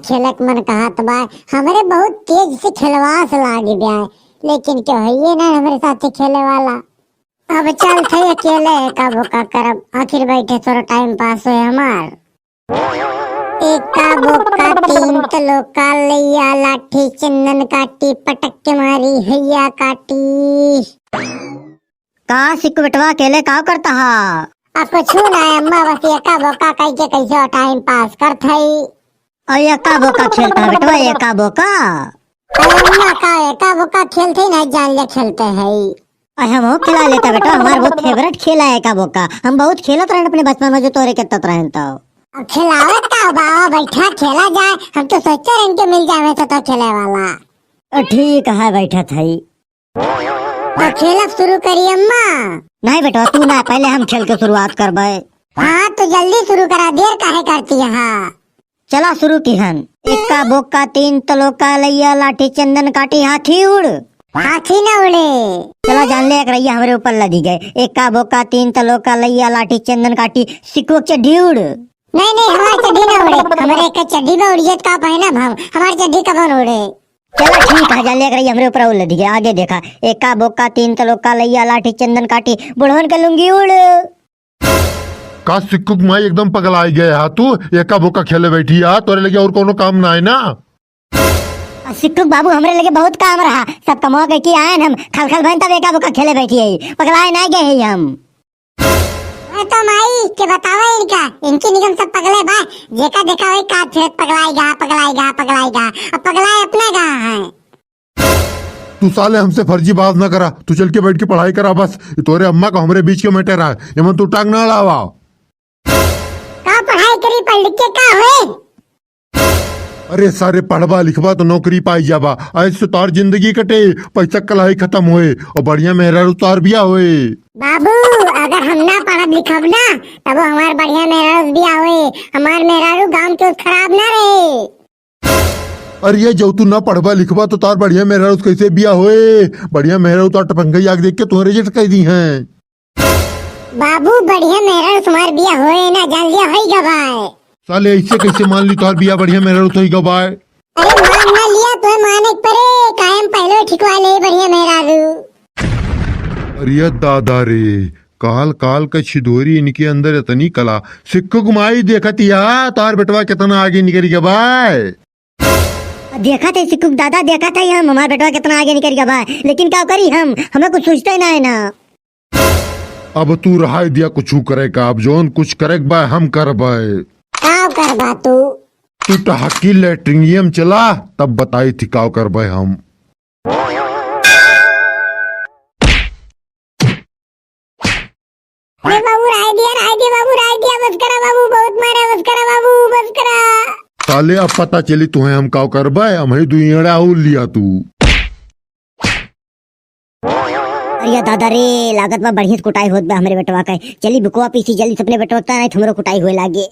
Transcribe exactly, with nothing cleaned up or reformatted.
खेलक मन कहत बा, हमरे बहुत तेज से खेलवास लाग जाए, लेकिन केहू है ना हमरे साथे खेले वाला। अब चलत है अकेले एका बोका करब, आखिर बैठे थोड़ा time pass होए हमार। एका बोका तीन तलोका लैया, लाठी चंदन काटी, पटक के मारी हैया काटी। का सिक्कू बेटवा अकेले का करत हा? अब कुछु ना अम्मा, बस एका बोका कई के कैसे time pass करत हई। और एका बोका खेलत हा बेटवा, एका बोका? अरे अम्मा, का एका बोका खेलत ही ना, जान ले खेलत हई। अरे हमहू खेला लेता बेटवा, हमार बहुत favourite खेला है एका बोका, हम बहुत खेलत रहन अपने बचपन में जो तोरे केतत रहन तो। अब खेलावत का बा, बैठा खेला जाए, हम तो सोचते रहन के मिल जावे तो, तो खेले वाला। अ, ठीक है, बैठत हई। तो खेलब शुरू करी अम्मा? नहीं बेटवा, तू ना, पहले हम खेल के शुरुआत करबे। हाँ, तो जल्दी शुरू करा, देर काहे करती है? चला शुरू किहन। एका बोका तीन तलोका लैया, लाठी चंदन काटी, हाथी उड़। हाथी ना उड़े। चला जान ले, एक रैया हमरे ऊपर लदी गए। एका बोका तीन तलोका लैया, लाठी चंदन काटी, सिक्कू के चड्ढी उड़। नहीं, नहीं, हमार चड्ढी ना उड़े। हमरे एक चड्ढी बा उड़ियत का पहनब हम, हमार चड्ढी कबन उड़े। चला ठीक है, जान ले, एक रैया हमरे ऊपर और लदी गए। आगे देखा, एका बोका तीन तलोका लैया, लाठी चंदन काटी, बुढ़वन के लुंगी उड़। का सिक्कू के माई एकदम पगलाई गए हा तू? एका बोका खेले बैठी हा, तोरे लगे और कोनो काम ना है ना? आ, सिक्कू के बाबू, हमरे लगे बहुत काम रहा, सब कमवा कइके आयन हम, खल खल भयन तब एका बोका खेले बैठी है, पगलाए ना गए हैं हम। अरे तो माई के बतावा इनका, इनकी निगम सब पगले बा, जेका देखा वही का फिरत पगलाई गा, पगलाई गा, पगलाई गा, अब पगलाए अपना गा है। तू साले हमसे फर्जीबाज ना करा, तू चल के बैठ के पढ़ाई करा बस। ये तोरे अम्मा का हमरे बीच के matter है, एमन तू टांग ना अड़ावा। का पढ़ाई करी, पढ़ लिख के का होए? अरे सारे पढ़बा लिखबा तो नौकरी पाई जाबा, ऐसे तोर जिंदगी कटे, पैसा कलाई खतम होए और बढ़िया मेहरारू तोर बिया होए। बाबू, अगर हम ना पढ़ब लिखब ना, तब हमार बढ़िया मेहरारू बिया होए, हमार मेहरारू गांव के खराब ना रहे। अरे ये जब तू ना पढ़बा लिखबा तो तार बढ़िया मेहरारू से कैसे बिया होए? बढ़िया मेहरारू तो टपंगई आग देख के तुम्हें reject कर दी हैं। बाबू, बढ़िया मेहरारू तुम्हार बिया होए ना, जान लिया होई गबाए। साले ऐसे कैसे मान ली तुम्हार बिया बढ़िया मेहरारू तो ही गबाए? अरे मान ना लिया, तुम्हें माने के परे, कायम पहले ठिकवा ले बढ़िया मेहरारू। अरे दादा रे, काल काल का छिदोरी इनके अंदर इतनी कला। सिक्कू के माई देखत या, तार बेटवा कितना आगे निकल गबाए। देखत है सिक्कू के दादा, देखत है हम, हमार बेटवा कितना आगे निकल गबाए, लेकिन का करी हम, हमें कुछ सोचते ना है ना। अब तू रहाई दिया कुछ करे का, अब जौन कुछ करे के बा हम करबे। का करबा तू? तू टहकी लेटरिंगियम चला, तब बताई थी का करबे हम। अरे बाबू, राय दिया, राय दिया बाबू, राय दिया, बस करा बाबू, बहुत मारा, बस करा बाबू, बस करा। साले, अब पता चली तुहें हम काव करबे, हम ही दुई एड़ा और लिया तू। अरे दादा रे, लागत बा बढ़िया से कुटाई होत बा हमरे बेटवा के। चली बुकवा पीसी जल्दी से अपने बेटवा का, नहीं तो हमरो कुटाई होए लागे।